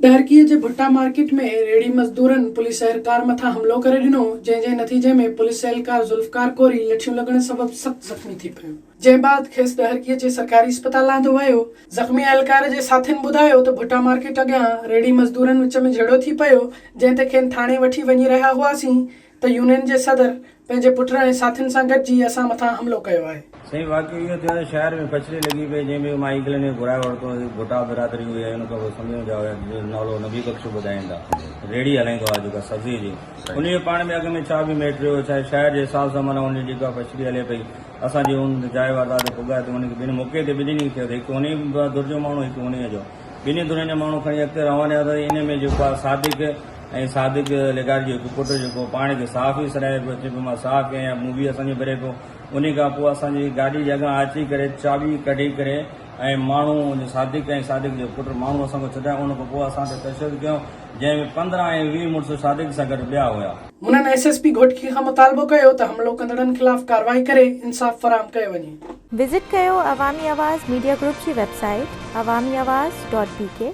ڏهرڪيء جي ڀٽا مارڪيٽ ۾ ريڙهي مزدورن پوليس اهلڪار مٿان حملو ڪري ڏنو، جنهن جي نتيجي ۾ پوليس اهلڪار ذوالفقار ڪوري لٺيون لڳڻ سبب سخت زخمي ٿي پيو، جنهن بعد کيس ڏهرڪيء جي سرڪاري اسپتال آندو ويو. زخمي اهلڪار جي ساٿين ٻڌايو ته ڀٽا مارڪيٽ اڳيان ريڙهي مزدورن وچ ۾ جهيڙو ٿي پيو، جنهن تي کين ٿاڻي وٺي وڃي رهيا هئاسين ته يونين جي صدر پنهنجي پٽ ۽ ساٿين سان گڏجي اسان مٿان حملو ڪيو آهي. سائين واقعو اهو ٿيو ته شهر ۾ ڦڇري لڳي پئي جنهن ۾ مائي گلن کي گهرائي ورتو هڪ ڀٽا برادري هئي ۽ ان کان پوء سميون جا هيا جنهن جو نالو نبي بخش ٻڌائين ٿا ريڙهي هلائيندو آهي جيڪا سبزي جي ان جو پاڻ ۾ اڳ ۾ ڇا به ميٽ رهيو ڇا شهر جي حساب سان معنيٰ ان جي جيڪا ڦڇري هلي پئي اسان جي ان جاء واردات تي پڳا ته ان کي ٻن موقعي تي ٻنهي کي هڪ انهي ڌر جو ماڻهو هڪ انهي جو ٻنهي ڌرين جا ماڻهو کڻي اڳتي روانا ٿيا ته انهي ۾ جيڪو آهي صادق ۽ صادق لغاري جو هڪ پٽ جيڪو پاڻ کي صحافي سڏائي پيو چئي پيو مان صحافي آهيان مووي اسان جي ڀري پيو انهي کان پوء اسان جي گاڏي جي اڳان اچي ڪري چاٻي ڪڍي ڪري ۽ ماڻهو صادق ۽ صادق جو پٽ ماڻهو اسان کان ڇڏايا ان کان پوء اسان تي تشدد ڪيو جنهن ۾ 15 ۽ 20 مڙس صادق سان گڏ ٻيا هيا. هنن ايس ايس پي گهوٽڪي کان مطالبو ڪيو ته حملو ڪندڙن خلاف ڪارروائي ڪري انصاف فراهم ڪيو وڃي. وزٽ ڪيو عوامي آواز ميڊيا گروپ جي website Awami Awaz dot B K.